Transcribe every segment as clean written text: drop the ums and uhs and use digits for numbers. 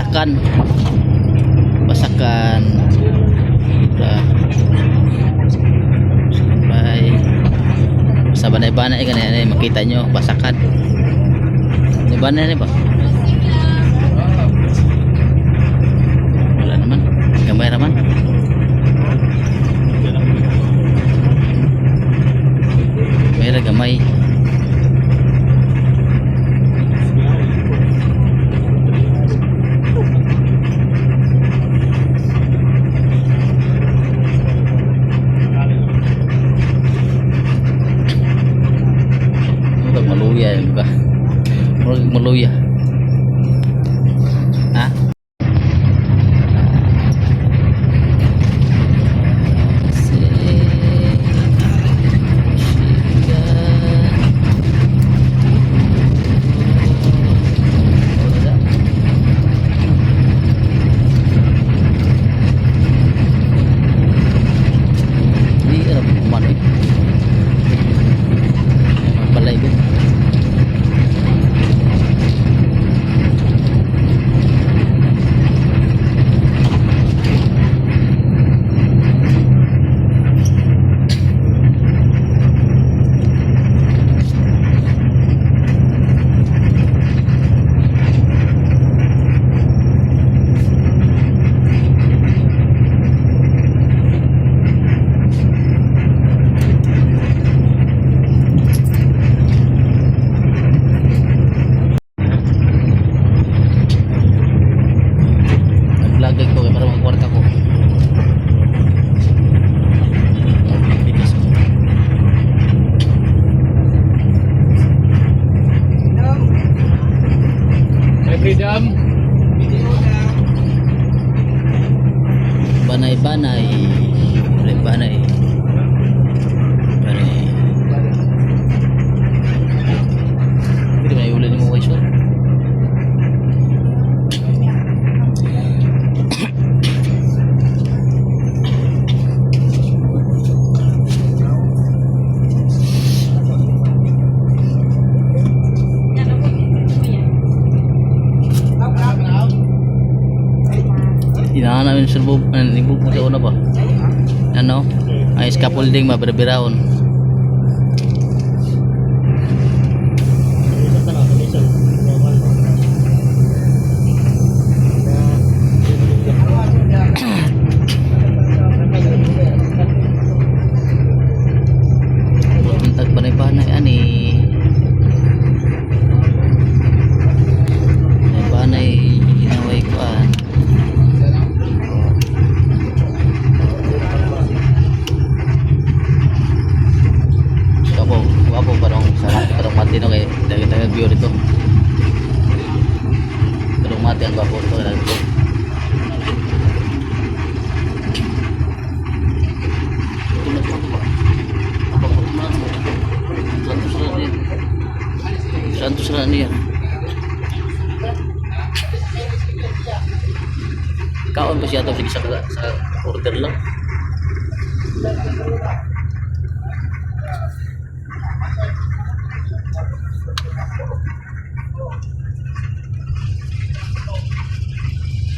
Basakan. Basakan. Ra. Bye. Sa banay-banay ganyan eh, makita nyo basakan. Banay-banay ba? Wala naman. Gamay raman. Gamay ra gamay. Murag maluya yun ba? Murag maluya. Ha? Wala. Di alam mo man eh. Balay ko. Nag-vlog ko kay para magkwarta ko. Bigas ko. May freedom. Banay-banay. Banay-banay. Banay. Pwede ba iulan mo kay sir? Tinangan namin sir Bob, ano, ni Bob sa una ba? Ano? Ay, scaffolding ba, bira-biraon. Puntag banay-banay, ani. Banay-banay, inaway kuan. Gwapo, gwapo parang sa parang mati no kay dagdag view dito. Parang mati ang gwapo to dito. Santos na niya. Santos na niya. Kaon ba siya ito? Sige sa order lang.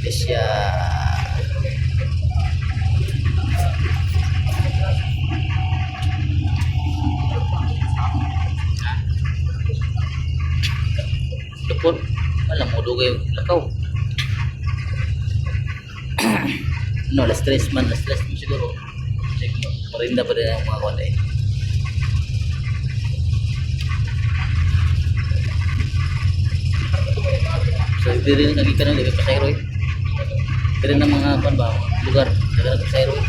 Yes, siya. Lupon. Alam mo, dugay lakaw. No, last stress man, last stress mo siguro. Kasi parinda pa rin ang mga kwan eh. So, hindi rin naging ka ng pasayro eh. Hindi rin ng mga kwan ba, lugar, daga ng pasayro eh.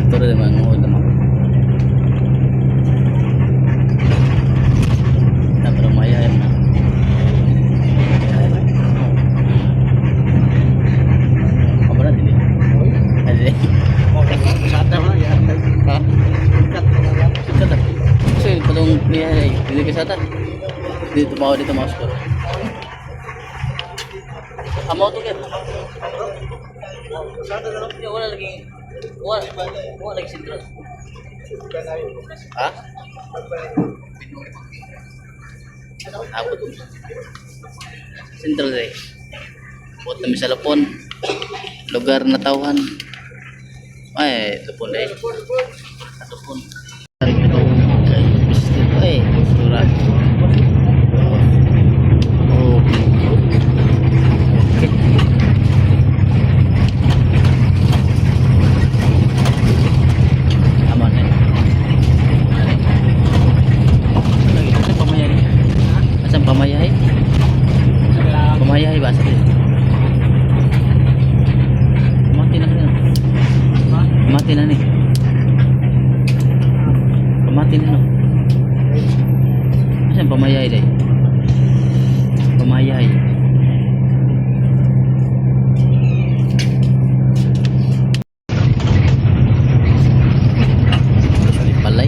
Ito rin naman, oo naman. Na, pero maya yan na. Oh. Amo na dili. Ay, dili. Ha? Sikat ah. Kasi patong niya ay dili ka sata. Dito pa ako dito mouse ko. Amo to kaya. Wala lagi. Wala wala lagi sentral. Ha? Abot. Central eh. Abot namin sa Lupon. Lugar na tawhan. Ay, Lupon eh. Lupon. Ay, tura. Oh. Okay. Tama na eh. Lagi, asan pamayahe? Asan pamayahe? Pamayahe ba? Sa Mati na kanina. Mati na ni. Pamati na no. Asan pamayahe day? Pamayahe. Balay.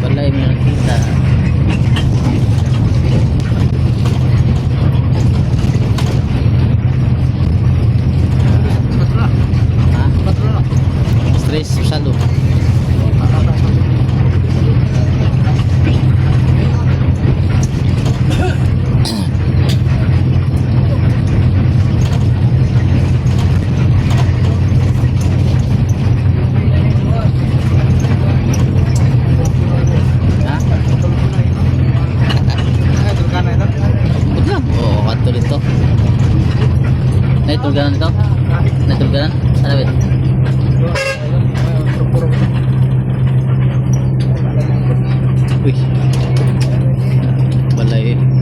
Balay may nakita. Ha? Stress masyado. Ha? Good lang. Oo, kanto dito. Naitulganan dito? Naitulganan? Ano ba? Uy. Balay.